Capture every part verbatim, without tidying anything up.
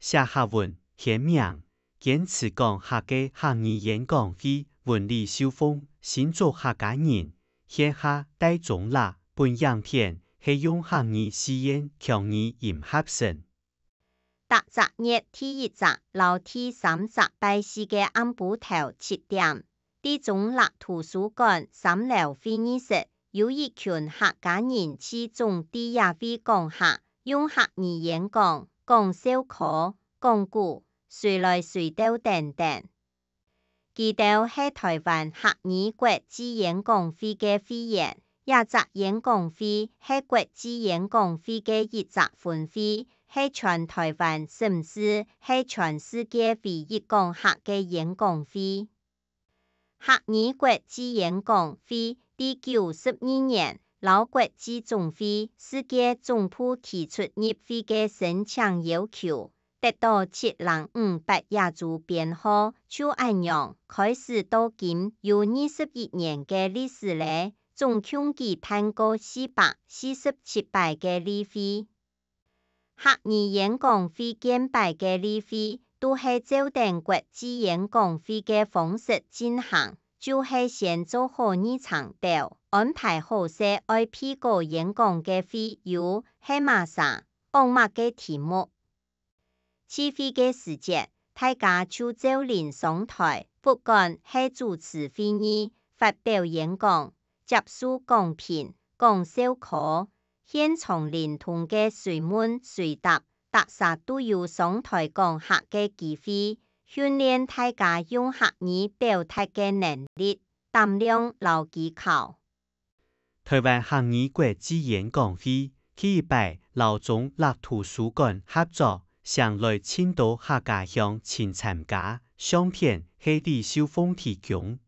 寫客文、簽名，堅持講客个客語演講會，文理受封，新竹客家人，現下戴宗祿分影片係用客語四縣腔語音合成。 逐隻月第一隻摎第三隻拜四个暗晡頭七點，在宗祿圖書館三樓會議室，有一群客家人聚眾在這位講客，用客語演講，講笑科、講古、隨來隨到等等。 佢兜係臺灣客語國際演講會个會員，這隻演講會係國際演講會个一隻分會，係全臺灣甚至係全世界唯一講客个演講會。客語國際演講會在九十二年摎國際總會、世界總部提出入會个申請要求， 得到七零五八這組編號，就恁樣開始到今有二十一年个歷史咧，總共舉辦過四百四十七擺个例會。客語演講會見擺个例會，都係照等國際演講會个方式進行，就係先做好議程表，安排好勢愛備稿演講个會友係麼儕，講麼个題目。 聚會个時節，大家就照輪上臺，不管係主持會議、發表演講、接受講評、講笑科，現場靈通个隨問隨答，逐儕都有上臺講客个機會，訓練大家用客語表達个能力、膽量摎技巧。 臺灣客語國際演講會第一擺摎宗祿圖書館合作，請來盡多客家鄉親參加，相片係李秀鳳提供。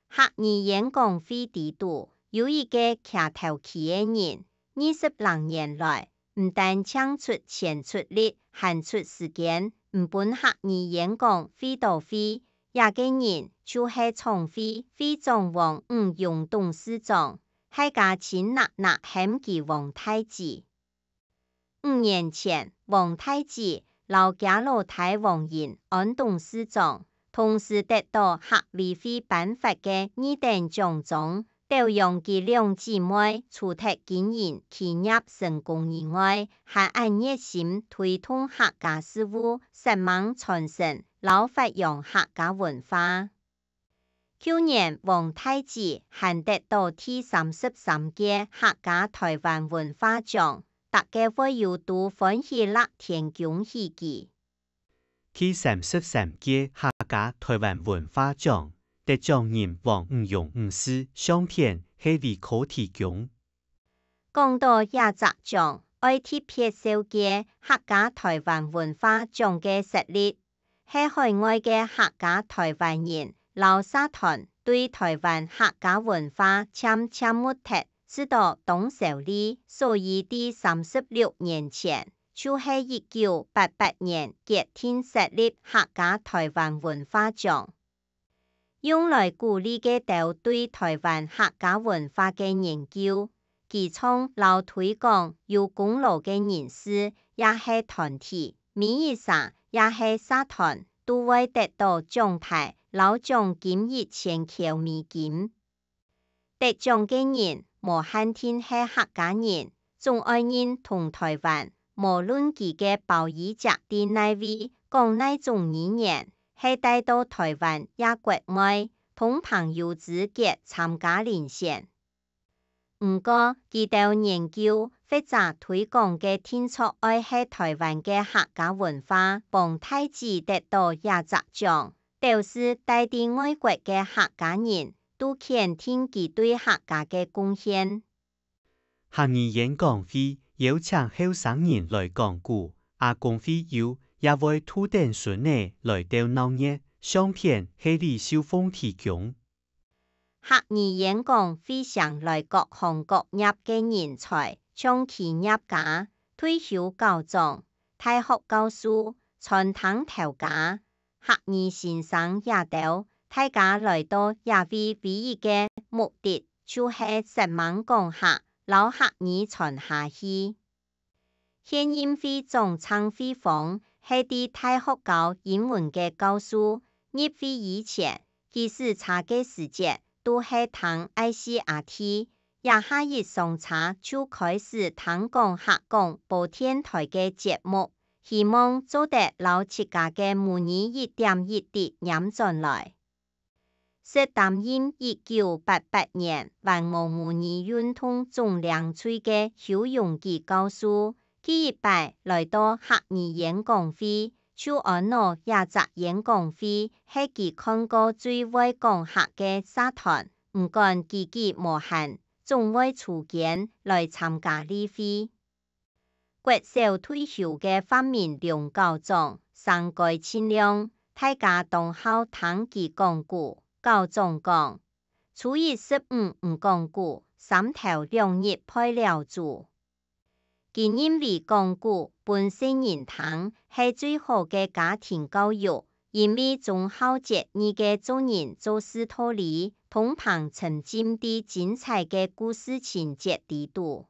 客語演講會裡肚有一個擎頭旗个人，二十零年來，毋單淨出錢出力，還出時間，毋分客語演講會到會， 這個人就係總會會長王五勇董事長，大家親搦搦喊佢王大姊。五年前，王大姊摎厥老弟王英安董事長，同時得到客委會頒發个二等獎章，表揚佢兩姊妹除忒經營企業成功以外，還恁熱心推動客家事務，煞猛傳承摎發揚客家文化。 舊年王大姊還得到第三十三屆客家臺灣文化獎，逐個會友都歡喜辣天弓起佢。第三十三屆客家臺灣文化獎得獎人王五勇女士，相片係李科提供。 講到這隻獎，愛特別紹介客家臺灣文化獎个設立，係海外个客家臺灣人摎社團對臺灣客家文化漸漸沒忒，試著當愁慮，所以在三十六年前，就係一九八八年決定設立客家臺灣文化獎。 用來鼓勵該兜對臺灣客家文化个研究，提倡摎推廣有功勞个人士，也係團體，每一儕也係社團，都會得到獎牌摎獎金一千箍美金。 得獎个人無限定係客家人，總愛認同臺灣，無論佢个胞衣著在哪位，講哪種語言，係戴到臺灣也國外，通朋友之結參加遴選。毋過，佢兜研究或者推廣个定著愛係臺灣个客家文化。王大姊得到這隻獎， 表示戴在外國个客家人都肯定佢對客家个貢獻。客語演講會邀請後生人來講古，阿公會友也會渡等孫仔來鬥鬧熱，相片係李秀鳳提供。 客語演講會請來各行各業个人才，像企業家、退休校長、大學教授、餐廳頭家、客語先生這兜，大家來到這位唯一个目的，就係煞猛講客，摎客語傳下去。 現任會長鄭惠芳係在大學教英文个教授。入會以前，佢駛車个時節，都係聽I C R T，這下一上車就開始聽講客廣播電臺个節目，希望做得摎自家个母語一點一滴拈轉來。 識擔任一九八八年還無母語運動總領隊个邱榮基教授，佢一擺來到客語演講會，就安到這隻演講會係佢看過最會講客个社團，毋管幾幾無閒，總會抽間來參加例會。 國小退休个范明龍校長生該盡靚，大家當好聽佢講古。校長講：「初一十五毋講古，三頭兩日背了祖。」佢認為講古分細人聽係最好个家庭教育，因為忠孝節義个做人做事道理，通盤沉浸在精彩个故事情節裡肚。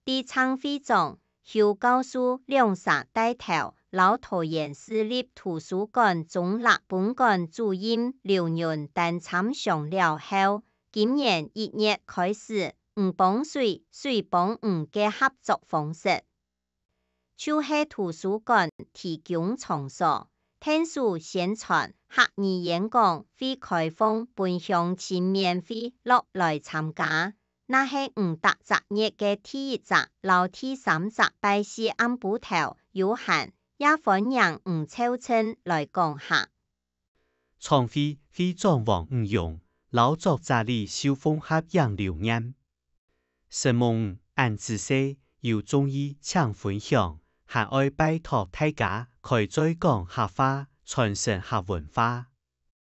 在唱會中，邱教授兩儕帶頭摎桃園市立圖書館中壢分館主任劉仁丹參詳了後，今年一月開始，魚幫水，水幫魚个合作方式，就係圖書館提供場所，𢯭手宣傳，客語演講會開放分鄉親免費落來參加。 若係魚逐隻月个第一隻摎第三隻拜四暗晡頭有閒，也歡迎魚湊陣來講客。創會會長王五勇摎作者李秀鳳合影留念。承蒙恁仔細，有中意請分享，還愛拜託大家開嘴講客話，傳承客文化。